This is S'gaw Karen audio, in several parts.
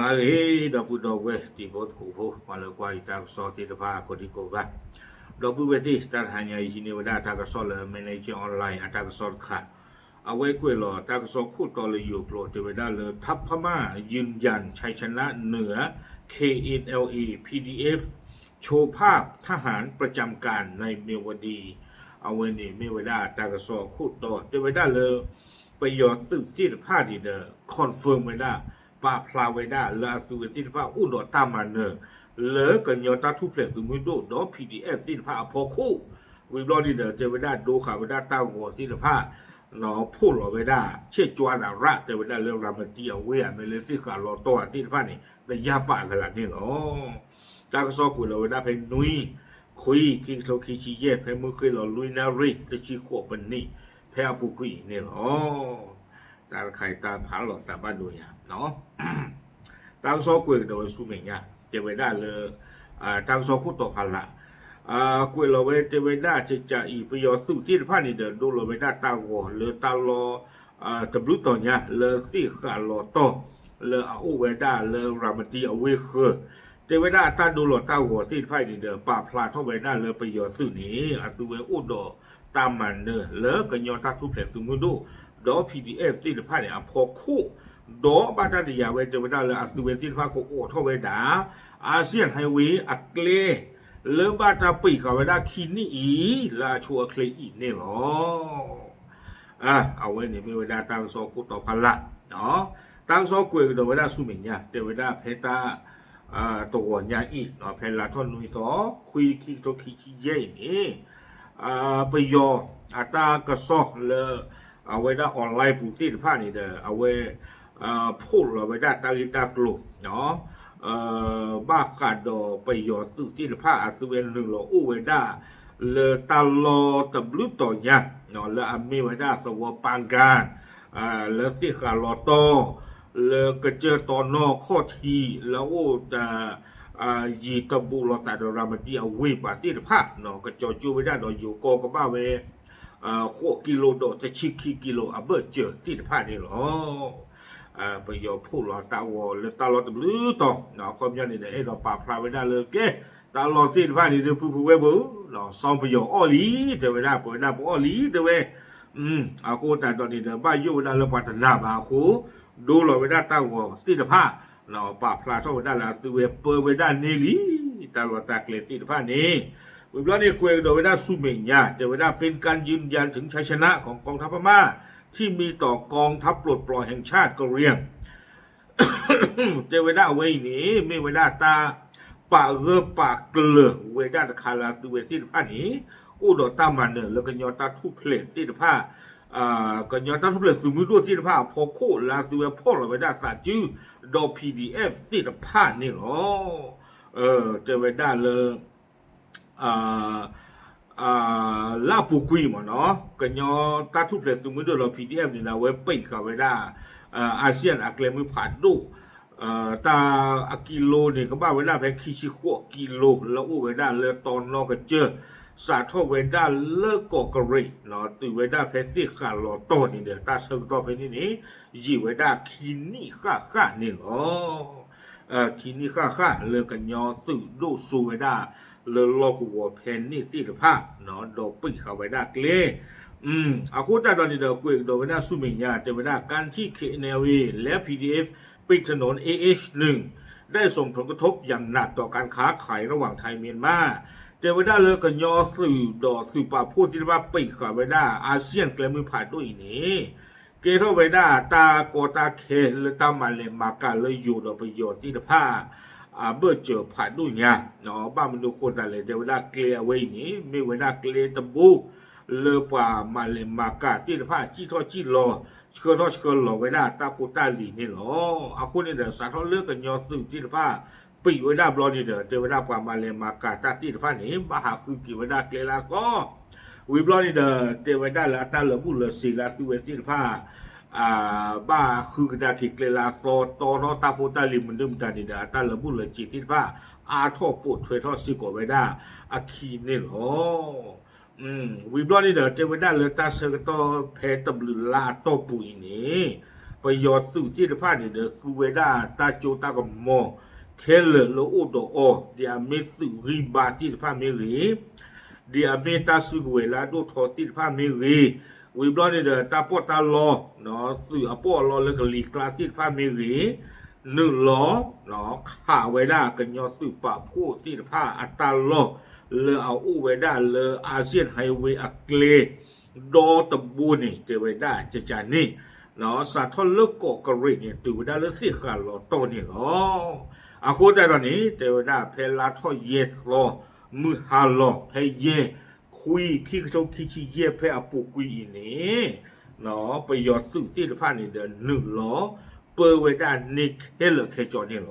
အဂ့ၤ ဒီပုၢ်ဒီဝဲၢ်တံၤဖိသကိးဖိ ပှၤလၢကွၢ်ယတၢ်ကစီၣ်သ့ၣ်တဖၣ်ကိးဒံကိးဂၤ, ဒီပုၢ်ဝဲၢ်သ့ၣ် တၢ်တဟါညါအံၤ ဟံးန့ၢ်ဝဲဒၣ်တၢ်ကစီၣ်လၢ Manager Online အတၢ်ကစီၣ်တခါ, အဝဲကွဲးလီၤတၢ်ကစီၣ်ခိၣ်တီလၢယိၤကျိာ် တဲဝဲဒၣ်လၢ ထပ်မံ ยืนยันชัยชนะเหนือ เคเอ็นแอลเอ พีดีเอฟ ชูภาพทหารประจำการในเมียวดี အဝဲန့ၣ်မ့ၢ်ဝဲဒၣ်တၢ်ကစီၣ်အခိၣ်တီ တဲဝဲဒၣ်လၢ ပယီၤသုးသ့ၣ်တဖၣ်န့ၣ်ဒီး confirm ဝဲဒၣ် ပာ်ဖျါဝဲဒၣ်လၢအသုးဝဲသ့ၣ်တဖၣ်အိၣ်ဒီးတၢ်မၤနၢၤ လၢကညီတၢ်ထူၣ်ဖျဲးသုးမုၢ်ဒိၣ်ဒီး ပီၣ်ဒံၣ်အဲၣ် သ့ၣ်တဖၣ်အဖီခိၣ်, ဝံၤဘျီန့ၣ်ဒီး တဲဝဲဒၣ်ဒိဃာ်ဝဲဒၣ်တၢ်ဂီၤသ့ၣ်တဖၣ် ဖီၣ်လီၤဝဲဒၣ် ဆဲးကၠွါသးရၣ် တဲဝဲဒၣ်လၢ ရၤမတံအဝ့ၢ်ဧါ မ့ၢ်လၢသ့ၣ်ဃးလီၤတီၢ်ဧါသ့ၣ်တဖၣ်န့ၣ် တယၢ်ပာ်လၢ်လၢ်န့ၣ်လီၤ. တၢ်ကစီၣ်ကွဲးလီၤဝဲဒၣ်ဖဲနွံ ခွံ ခံကထိခံဆံယဲၢ် ဖဲမုၢ်ဃ့ၢ်လီၤလွံၢ်နၣ်ရံၣ် တဆံဃိးပနံး ဖဲအပူၤကွံာ်န့ၣ်လီၤ. တၢ်တခါအံၤတၢ်ဖးလီၤသးဘၣ်ဒိညါ တၢ်ကစီၣ်ကွဲးကဒီးဝဲဆူမဲာ်ညါ တဲဝဲဒၣ်လၢ တၢ်ကစီၣ်ခိၣ်တီဖးလၢ် ကွဲးလီၤဝဲတဲဝဲဒၣ် ကကအံၤ ပယီၤသုးသ့ၣ်တဖၣ်န့ၣ်ဒီး ဒိလီၤဝဲဒၣ်တၢ်ဂီၤလၢတၢ်လီၢ် တဘျုးတီၤညါ လၢသ့ၣ်ဃးလီၤတီၢ် လၢအအိၣ်ဝဲဒၣ်လၢရၤမတံအဝ့ၢ်ဃၢၤ, တဲဝဲဒၣ်အတၢ်ဒိလီၤတၢ်ဂီၤသ့ၣ်တဖၣ်အံၤန့ၣ်ဒီး ပာ်ဖျါထီၣ်ဝဲဒၣ်လၢပယီၤသုးန့ၣ် အသုဝဲအိၣ်ဒီးတၢ်မၤနၢၤလၢကညီတၢ်ထူၣ်ဖျဲးသုးမုၢ်ဒိၣ် ဒီး ပီၣ်ဒံၣ်အဲၣ် သ့ၣ်တဖၣ်န့ၣ်အဖီခိၣ်, ဒီးဘၣ်တၢ်တယာ်ဝဲတဲဝဲဒၣ်လၢအသုဝဲသ့ၣ်တဖၣ်ကအိးထီၣ်ဝဲဒၣ် Asian Highway အကျဲ လၢဘၣ်တၢ်ပံာ်ဃာ်ဝဲဒၣ်ခံနံၣ်အံၤ လၢအဆိအချ့အံၤန့ၣ်လီၤ. အဝဲန့ၣ်မ့ၢ်ဝဲဒၣ်တၢ်ကစီၣ်ခိၣ်တီဖးလၢ်, တၢ်ကစီၣ်ကွဲးကဒီးဝဲဒၣ်ဆူမဲာ်ညါ တဲဝဲဒၣ်ဖဲတၢ် တဂီၤညါအံၤ ဖဲလါထီၣ်နွံသီ ခွံ ခံကထိခံဆံယဲၢ်အံၤန့ၣ် ပယီၤအတၢ်ကစီၣ်လၢ အဝဲဒၣ် online ပူၤသ့ၣ်တဖၣ်န့ၣ်ဒီး အဝဲ ဖီၣ်လီၤဝဲဒၣ်တၢ်ဂ့ၢ်တၢ်ကျိၤ ဘၣ်ဃးဒီးပယီၤသုးသ့ၣ်တဖၣ် အသုဝဲနုာ်လီၤအိၣ်ဝဲဒၣ် လၢတၢ်လီၢ်တဘျုးတီၤညါ လၢအမ့ၢ်ဝဲဒၣ်သဝီပၣ်ကၣ် လၢသ့ၣ်ဃးလီၤတီၢ် လၢကစၢၢ်တီနီၢ်ခီၣ်ထံး လၢအအိၣ် ယံၤတဘူးလိာ်သးဒီးရၤမတံအဝ့ၢ်ပှၤသ့ၣ်တဖၣ် ကစီၤကၠိဝဲဒၣ်ဒီးယိၤကီၢ်ကဘၣ်ဝဲ ဃိးကံလိဒီးတဆံခံကံလိအဘၢၣ်စၢၤသ့ၣ်တဖၣ်န့ၣ်လီၤ. ပယီၤဖီၣ်လီၤတၢ်ဂီၤလၢတၢ်လီၢ်တဘျုးတီၤ အခီပညီန့ၣ်ဒီး အဲၣ်ဒိးပာ်ဖျါဝဲဒၣ်လၢကဲ တၢ်လီၢ်သ့ၣ်တဖၣ်န့ၣ်ဒီး ဖုဖုဝဲဘၣ် စီၤပယီၤအီၣ်လံ တဲဝဲဒၣ် ပဝဲဒၣ်ပအီၣ်လံ တဲဝဲ အဃိသတးဒီးန့ၣ်ဒီး ဘၣ်ယိၣ်ဝဲဒၣ်လၢပှၤတနာ်ဘၣ်အဃိ ဒိလီၤဝဲဒၣ်တၢ်ဂီၤသ့ၣ်တဖၣ် ပာ်ဖျါထီၣ်ဝဲဒၣ်လၢအသုဝဲပၢဝဲဒၣ်န့ၢ်လံ တၢ်လီၢ်တၢ်ကျဲသ့ၣ်တဖၣ်န့ၣ် ဝံၤဘျီန့ၣ်ကွဲးကဒီးဝဲဒၣ်ဆူမဲာ်ညါ တဲဝဲဒၣ် เป็นการยืนยันถึงชัยชนะของกองทัพพม่าที่มีต่อกองทัพปลดปล่อยแห่งชาติกะเหรี่ยง တဲဝဲဒၣ်အဝဲအံၤန့ၣ် မ့ၢ်ဝဲဒၣ်တၢ်ပာ်ဂၢၢ်ပာ်ကျၢၤဝဲဒၣ်တခါလၢအသုဝဲသ့ၣ်တဖၣ်န့ၣ် အိၣ်ဒီးတၢ်မၤနၢၤလၢကညီတၢ်ထူၣ်ဖျဲးသ့ၣ်တဖၣ် ကညီတၢ်ထူၣ်ဖျဲးသုးမုၢ်ဒိၣ်သ့ၣ်တဖၣ်အဖီခိၣ်လၢအသုဝဲဖီၣ်လီၤဝဲဒၣ်သးစု ဒီး ပီၣ်ဒံၣ်အဲၣ် သ့ၣ်တဖၣ်န့ၣ်လီၤ. တဲဝဲဒၣ်လၢ လၢအပူၤကွံာ်မ့ၢ်နီၤ ကညီတၢ်ထူၣ်ဖျဲးသုးမုၢ်ဒိၣ်လီၤ ပီၣ်ဒံၣ်အဲၣ် န့ၣ်ဒီး အဝဲပံာ်ဃာ်ဝဲဒၣ် Asian အကျဲမုၢ်ဖးဒိၣ် တၢ်အကံလိန့ၣ် ကဘၣ်ဝဲဒၣ်ဖဲခံဆံဃိးကံလိ လၢအိၣ်ဝဲဒၣ်လၢတီနီၢ်ကစၢၢ် စးထီၣ်ဝဲဒၣ်လၢကီးကရံး တုၤဝဲဒၣ်ဖဲသ့ၣ်ဃးလီၤတီၢ်န့ၣ်ဒီး တၢ်ဆၢကတီၢ်ဖဲန့ၣ်န့ၣ် ယံာ်ဝဲဒၣ်ခံနံၣ်ဃၣ်ဃၣ်န့ၣ်လီၤ. ခံနံၣ်ဃၣ်ဃၣ်လၢကညီသုးဒိၣ်စိဝဲဒၣ် လၢလီၢ်ကဝီၤဖဲန့ၣ်သ့ၣ်တဖၣ် ဒီးပံာ်ဃာ်ဝဲဒၣ်ကျဲ အဃိသတးဒီးန့ၣ်ဒီး ကွဲးကဒီးဝဲဒၣ်ဆူမဲာ်ညါ တဲဝဲဒၣ် การที่ เคเอ็นแอลเอ และ พีดีเอฟ ปิดถนน เอเอชหนึ่ง ได้ส่งผลกระทบอย่างหนักต่อการค้าขายระหว่างไทยเมียนมา တဲဝဲဒၣ်လၢကညီသုးဒီးသုးပာ်ဖှိၣ်သ့ၣ်တဖၣ်ပံာ်ဃာ်ဝဲဒၣ် Asian ကျဲမုၢ်ဖးဒိၣ်အံၤန့ၣ် ကဲထီၣ်ဝဲဒၣ်တၢ်ကီတၢ်ခဲလၢတၢ်မၤလဲၤမၤကၤလၢယိၤဒီးပယီၤသ့ၣ်တဖၣ် အဘၢၣ်စၢၤဖးဒိၣ်ညါ ဘၣ်မနုၤအဃိသတးလဲၣ် တဲဝဲဒၣ်ကျဲအဝဲအံၤန့ၣ် မ့ၢ်ဝဲဒၣ်ကျဲတဘိ လၢပှၤမၤလဲၤမၤကၤသ့ၣ်တဖၣ် စံၣ်ထီၣ်စံၣ်လီၤ ဆှၢထီၣ်ဆှၢလီၤဝဲဒၣ်တၢ်ဖိတၢ်လံၤန့ၣ်လီၤ. အဃိန့ၣ်ဒီး စးထီၣ်လၢကညီသုးသ့ၣ်တဖၣ် ပံာ်ဝဲဒၣ်ဘျီန့ၣ်ဒီး တဲဝဲဒၣ်ပှၤမၤလဲၤမၤကၤတၢ်သ့ၣ်တဖၣ်န့ၣ် ဘၣ်ဟးဃုက့ၤဝဲဒၣ်ကျဲလၢအသီ ဝံၤဘျီန့ၣ်ဒီး တဲဝဲဒၣ်လၢအတၢ်လၢာ်ဘူၣ်လၢာ်စ့ၤလၢအသုဝဲသ့ၣ်တဖၣ် ဘၣ်ဃုကဒါက့ၤကျဲလၢအသီ တီထီၣ်တၢ်ဖိတၢ်လံၤမနုၤမတၤန့ၣ်ဒီး အတၢ်လၢာ်ဘူၣ်လၢာ်စ့ၤသ့ၣ်တဖၣ် အါထီၣ်ပိာ်ထွဲထီၣ်စ့ၢ်ကီးဝဲဒၣ်အခံန့ၣ်လီၤ. ဝံၤဘျီန့ၣ်ဒီး တဲဝဲဒၣ်လၢတၢ်ဆၢကတီၢ်ဖဲတဘျုးလါအတီၢ်ပူၤအံၤန့ၣ် ပယီၤသုးသ့ၣ်တဖၣ်န့ၣ်ဒီး သူဝဲဒၣ်တၢ်စိတၢ်ကမီၤခဲလၢာ်လၢအိၣ်ဒီးအီၤ, ဒ်အမ့ၢ်သုးဂံၢ်ဘါသ့ၣ်တဖၣ်မ့ၢ်ဂ့ၤ, ဒ်အမ့ၢ်တၢ်စုကဝဲၤလၢအဒိၣ်ထီသ့ၣ်တဖၣ်မ့ၢ်ဂ့ၤ, ဝံၤဘျီန့ၣ်ဒီး တၢ်ပီးတၢ်လီ, သုးအပီးအလီလၢကလံၤကျါသ့ၣ်တဖၣ်မ့ၢ်ဂ့ၤ, နုာ်လီၤ ခးဝဲဒၣ်ကညီသုးပာ်ဖှိၣ်သ့ၣ်တဖၣ်အတၢ်လီၢ် လၢအအိၣ်ဝဲဒၣ်လၢ Asian Highway အကျဲ ဒီတဘိန့ၣ် တဲဝဲဒၣ်ကကန့ၣ်, စးထီၣ်လၢကီးကရ့ၣ်န့ၣ် တုၤဝဲဒၣ်လၢသ့ၣ်ဃးလီၤတီၢ်န့ၣ်လီၤ. အဃိသတးဒီးန့ၣ် တဲဝဲဒၣ်ဖဲလါထီၣ်ယဲၢ်သီ မုၢ်ဟါလီၤ ဖဲယဲၢ်ခွံ ခံကထိခံဆံယဲၢ် ဖဲအပူၤကွံာ်အံၤန့ၣ် ပယီၤသုးသ့ၣ်တဖၣ်န့ၣ်ဒီး နုာ်လီၤပၢဝဲဒၣ်န့ၢ်ခဲလၢာ်ခဲဆ့န့ၣ်လီၤ.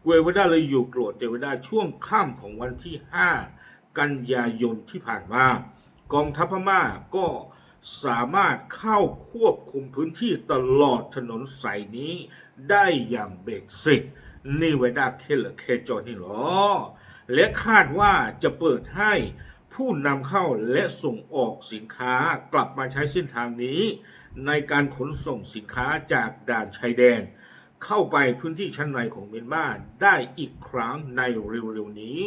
ကွဲးဝဲဒၣ်လၢယိၤကျိာ် တဲဝဲဒၣ် ช่วงค่ำของวันที่ห้า กันยายนที่ผ่านมา กองทัพพม่าก็สามารถเข้าควบคุมพื้นที่ตลอดถนนสายนี้ได้อย่างเบ็ดเสร็จ န့ၢ်ဝဲဒၣ်ခဲလၢာ်ခဲဆ့န့ၣ်လီၤ. และคาดว่าจะเปิดให้ผู้นำเข้าและส่งออกสินค้ากลับมาใช้เส้นทางนี้ในการขนส่งสินค้าจากด่านชายแดนเข้าไปพื้นที่ชั้นในของเมียนมาได้อีกครั้งในเร็วๆนี้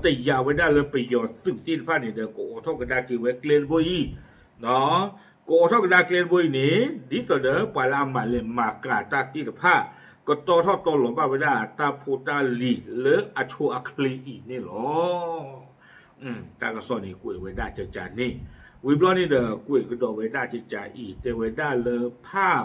တယာ်ဝဲဒၣ်လၢပယီၤသုးသ့ၣ်တဖၣ်န့ၣ်ဒီး ကအိးထီၣ်ကဒါက့ၤဝဲကျဲတဘိအံၤ, ကအိးထီၣ်ကဒါကျဲတဘိအံၤန့ၣ် ဒ်သိးဒီးပှၤလၢအမၤလဲၤမၤကၤတၢ်သ့ၣ်တဖၣ် ကတီထီၣ်တီလီၤဘၣ်ဝဲဒၣ်တၢ်ဖိတၢ်လံၤလၢအဆိအချ့အံၤန့ၣ်လီၤ. တၢ်ကစီၣ်န့ၣ်ကွဲးဝဲဒၣ်ကကန့ၣ်, ဝံၤဘျီန့ၣ်ဒီး ကွဲးကဒီးဝဲဒၣ်ကကအံၤ တဲဝဲဒၣ်လၢ ภาพ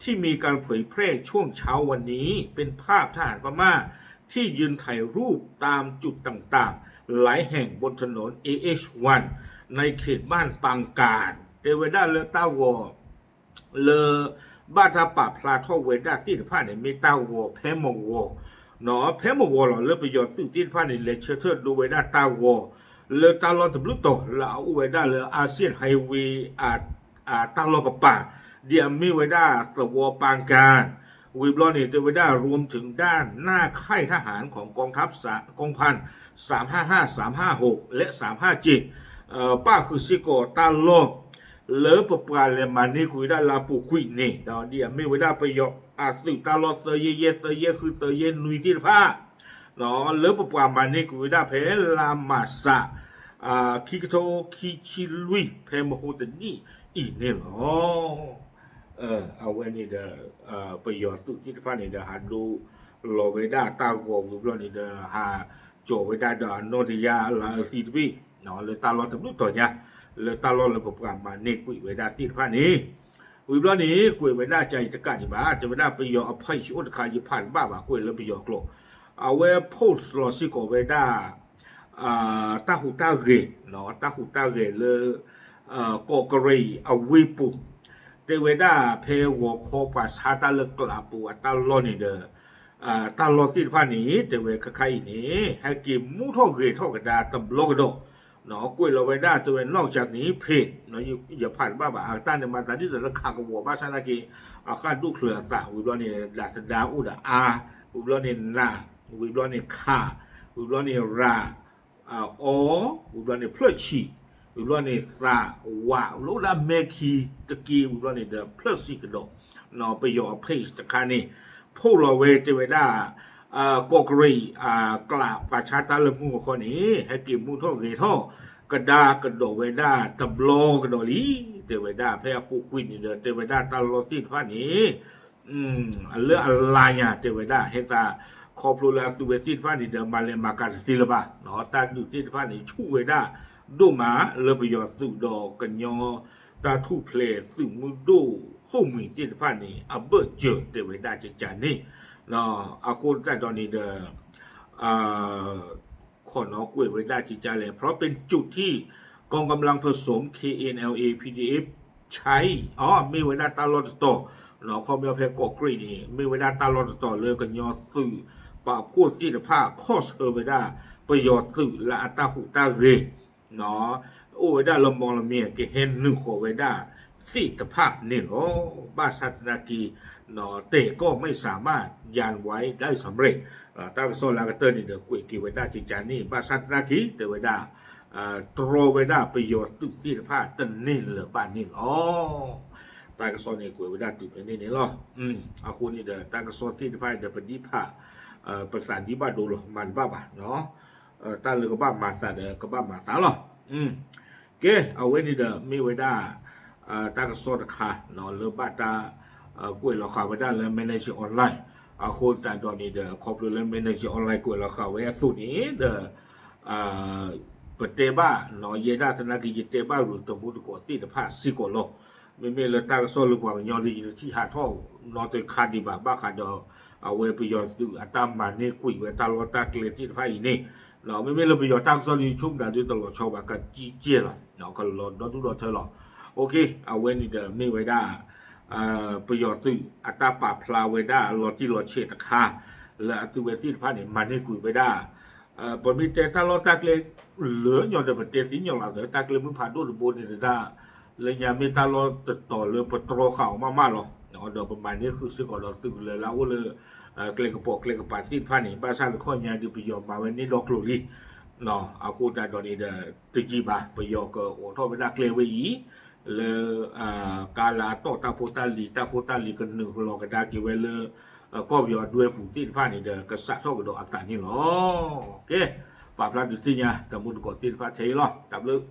ที่มีการเผยแพร่ช่วงเช้าวันนี้ เป็นภาพที่มีการเผยแพร่ช่วงเช้าวันนี้ เป็นภาพที่ยืนถ่ายรูปตามจุดต่างๆ หลายแห่งบนถนน เอเอชวัน ในเขตบ้านปางการ တဲဝဲဒၣ်လၢတၢ်ဂီၤ လၢ ဘၣ်တၢ်ပာ်ဖျါထီၣ်ဝဲဒၣ်သ့ၣ်တဖၣ်န့ၣ် မ့ၢ်တၢ်ဂီၤဖဲမဂီၤ, ဖဲမဂီၤလီၤ လၢပယီၤသုးသ့ၣ်တဖၣ်န့ၣ် လဲၤဆၢထၢၣ်ဒိဝဲဒၣ်တၢ်ဂီၤ လၢတၢ်လီၢ်တဘျုးတီၤ လၢအအိၣ်ဝဲဒၣ်လၢ Asian Highway တၢ်လီၢ်ကပၤ ဒ်အမ့ၢ်ဝဲဒၣ်သဝီပၢ်ကၢ်, ဝံၤဘျီန့ၣ် တဲဝဲဒၣ် รวมถึงด้านหน้าค่ายทหารของกองทัพสะ กองพันสามห้าห้า สามห้าหก และ สามห้าเจ็ด ပၣ်ဃုာ်စ့ၢ်ကီးတၢ်လီၢ် လၢပပှၤလဲၤမၤန့ၢ်ကွံာ်ဝဲဒၣ်လၢအပူၤကွံာ်န့ၣ် ဒီးဒ်အမ့ၢ်ဝဲဒၣ်ပယီၤအသုးတၢ်လီၢ်သၢယဲၢ်ယဲၢ် သၢယဲၢ်ဃု သၢယဲၢ်နွံသ့ၣ်တဖၣ် လၢပပှၤမၤန့ၢ်ကွံာ်ဝဲဒၣ်ဖဲလါမးစး ခံကထိခံဆံလွံၢ် ဖဲမဟါတနံၣ်အံၤန့ၣ်လီၤ. အဝဲန့ၣ်ဒီး ပယီၤသုးသ့ၣ်တဖၣ်န့ၣ်ဒီး ဟးဒိလီၤဝဲဒၣ်တၢ်ဂီၤဝံၤဘျီန့ၣ်ဒီး ဟးကၠီၤဝဲဒၣ်ဒီးအနီၢ်တယၢ်လၢအသံတဘ့ၣ် လၢတၢ်လီၢ်တဘျုးတီၤညါ လၢတၢ်လီၢ်လၢပပှၤမၤန့ၢ်ကွံာ်ဝဲဒၣ်သ့ၣ်တဖၣ်န့ၣ် ဝံၤဘျီန့ၣ် ကွဲးဝဲဒၣ်ကကအံၤတကးဒံးဘၣ် တဲဝဲဒၣ်ပယီၤအ page အိၣ်တခါ ယဖးတဘၣ်ဘၣ် ကွဲးလၢပယီၤကျိာ် အဝဲ post လီၤစ့ၢ်ကီးဝဲဒၣ် တၢ်ဟူးတၢ်ဂဲၤ တၢ်ဟူးတၢ်ဂဲၤလၢ ကီးကရ့ၣ်အဝ့ၢ်ပူၤ တဲဝဲဒၣ်ဖဲဂီၤခီပှၤဆါတၢ်လၢကျးပူၤအတၢ်လီၢ်န့ၣ်ဒီး တၢ်လီၢ်သ့ၣ်တဖၣ်န့ၣ် တဲဝဲခဲခါအံၤန့ၣ် ဟဲက့ၤမူထီၣ်ဂဲၤထီၣ်ကဒါတဘျီကဒီး ကွဲးလီၤဝဲဒၣ်တဲဝဲ นอกจากนี้เพจ ယဖးတဘၣ်ဘၣ် အကတၢၢ်န့ၣ် မၤသးဒ်သိးလၢခးကဝီၤဘၣ်ဆၣ်သနာ်က့ အဃၢ်ဒိၣ်ချၢအသး ဝံၤဘျီန့ၣ် ဒးသဒါအိၣ်ဒီးအါ ဝံၤဘျီန့ၣ်နး ဝံၤဘျီန့ၣ်ခး ဝံၤဘျီန့ၣ်ရး အီ ဝံၤဘျီန့ၣ်ဖျၢၣ်ဆံး ဝံၤဘျီန့ၣ်သးဝး လၢအိၣ်ဒၣ်မဲခံတက့ၢ် ဝံၤဘျီန့ၣ်ဒီးဖျၢၣ်ဆံးကဒီး ပယီၤအ page တခါန့ၣ် post လီၤဝဲတဲဝဲဒၣ် ကီးကရ့ၣ် ကျးပှၤဆါတၢ်လၢမုၢ်ဂီၤခီန့ၣ် ဟဲက့ၤမူထီၣ်ဂဲၤထီၣ်ကဒါကဒီးဝဲဒၣ်တဘျီကဒီးလံ တဲဝဲဒၣ်ဖဲအပူၤကွံာ်န့ၣ်ဒီး တဲဝဲဒၣ်တၢ်လီၢ်သ့ၣ်တဖၣ်န့ၣ် အလၢအလါညါ တဲဝဲဒၣ် ဟဲသးခီဖျိလၢအသုဝဲသ့ၣ်တဖၣ်န့ၣ်ဒီး မၤလဲၤမၤကၤတသ့လၢၤဘၣ် တၢ်ဒုးသ့ၣ်တဖၣ်န့ၣ် ဆူၣ်ဝဲဒၣ် ဒိၣ်မးလၢပယီၤသုးဒီးကညီတၢ်ထူၣ်ဖျဲးသုးမုၢ်ဒိၣ်သိၣ်မှံၤသ့ၣ်တဖၣ်န့ၣ် အဘၢၣ်စၢၤ တဲဝဲဒၣ်ကကန့ၣ် အဃိသတးဒီးန့ၣ်ဒီး ခီနီၤကွဲးဝဲဒၣ်ကကလဲၣ် เพราะเป็นจุดที่กองกำลังผสม เคเอ็นแอลเอ พีดีเอฟ ใช้ အီ မ့ၢ်ဝဲဒၣ်တၢ်လီၢ်တတီၤ ခီပညီဖဲကီးကရ့ၣ်န့ၣ် မ့ၢ်ဝဲဒၣ်တၢ်လီၢ်တတီၤလၢကညီသုးပာ်ဖှိၣ်သ့ၣ်တဖၣ် ခီၣ်ဆၢဝဲဒၣ် ပယီၤသုးလၢအတၢ်ဟူးတၢ်ဂဲၤ အိၣ်ဝဲဒၣ်လၢမီၢ်လမ့ၢ် ကဟဲနုာ်ဃီၤဝဲဒၣ်သ့ၣ်တဖၣ်န့ၣ်လီၤ. ဘၣ်ဆၣ်သနာ်က့ แต่ก็ไม่สามารถยันไว้ได้สำเร็จ တၢ်ကစီၣ်လၢအကတၢၢ်န့ၣ်ဒီး ကွဲးက့ၤဝဲဒၣ်ကကန့ၣ် ဘၣ်ဆၣ်သနာ်က့ တဲဝဲဒၣ် တြီဝဲဒၣ်ပယီၤသုးသ့ၣ်တဖၣ်တန့ၢ်လၢၤဘၣ်န့ၣ်လီၤ. တၢ်ကစီၣ်န့ၣ်ကွဲးဝဲဒၣ်တုၤဖဲန့ၣ်န့ၣ်လီၤ. အဃိန့ၣ်ဒီး တၢ်ကစီၣ်သ့ၣ်တဖၣ်ဒီး ပဒံးဖး ပသးဒံးဘၣ်ဒိလီၤ မၤတဘၣ်ဘၣ်. တၢ်လၢကဘၣ်မၤသးဒီး ကဘၣ်မၤသးလီၤ. ကဲ အဝဲန့ၣ်ဒီးမ့ၢ်ဝဲဒၣ် တၢ်ကစီၣ်တခါ လၢဘၣ်တၢ် ကွဲးလီၤဃာ်ဝဲဒၣ်လၢ Manager Online အဃိသတးဒီးန့ၣ်ဒီး ခီဖျိလၢ Manager Online ကွဲးလီၤဃာ်ဝဲအသိးန့ၣ်ဒီး ပတဲဘၣ် ယဲဒၣ်သနာ်က့ ယတဲဘၣ်ဂုာ်တမူတကိးသ့ၣ်တဖၣ်စ့ၢ်ကီးလီၤ. မ့မ့ၢ်လၢတၢ်ကစီၣ်လၢပှၤကညီလၢယတထံၣ်ဟးထီၣ်နီတခါဒံးဘၣ် ဘၣ်ဃးဒီး အဝဲပယီၤသုးအတၢ်မၤန့ၢ်ကွံာ်ဝဲတၢ်လီၢ်တၢ်ကျဲသ့ၣ်တဖၣ်အံၤန့ၣ် မ့မ့ၢ်လၢပယီၤတၢ်ကစီၣ်လၢ ယဆိကမိၣ်ဒၣ်ဒုတလီၤဆီဘၣ် ကကံကဲလီၤ ကလီၤဒီဒူၣ်ဒီထၢလီၤ. အဝဲန့ၣ်ဒီးမ့ၢ်ဝဲဒၣ် ပယီၤသုးအတၢ်ပာ်ဖျါဝဲဒၣ်လီၤတံၢ်လီၤဆဲးတခါ လၢအသုဝဲသ့ၣ်တဖၣ်န့ၣ် မၤန့ၢ်ကွံာ်ဝဲဒၣ် ပမ့ၢ်တဲတၢ်လီၢ်တၢ်ကျဲလၢညီဒီး ပတဲသ့ၣ်ညီလီၤသး တၢ်ကျဲမုၢ်ဖးဒိၣ်တဘိန့ၣ်တဒၣ် လၢညါမ့ၢ်တၢ်လီၢ်တတီၤလၢပတြီဃာ်အီၤမးမးလီၤ. ဒီးပမၤန့ၢ်ဃုာ်စ့ၢ်ကီးဒီးသုးလၢလၢအအိၣ်လၢ ကျဲကပီၤကျဲကပၤသ့ၣ်တဖၣ်န့ၣ် ဘၣ်ဆၣ်တခီညါဒုးပယီၤမၤဝဲန့ၢ်ဒီကျိၤလံ အဃိသတးဒီးန့ၣ်ဒီး တယံာ်ဘၣ် ပယီၤကအိးထီၣ်ဝဲဒၣ်ကျဲဝဲအံၤ လၢ ကါလၢအတီၢ်တၢ်ဖိတၢ်လံၤ တၢ်ဖိတၢ်လံၤကနုာ်လီၤကဒါက့ၤဝဲလၢ ကီၢ်ပယီၤအဒွဲပူၤသ့ၣ်တဖၣ်န့ၣ်ဒီး ကစးထီၣ်ကဒီးအသးန့ၣ်လီၤ. ကဲ ပာ်ဖျါဒုးသ့ၣ်ညါ တမူတကိးသ့ၣ်တဖၣ်ထဲအံၤလီၤ. တၢ်ဘျုး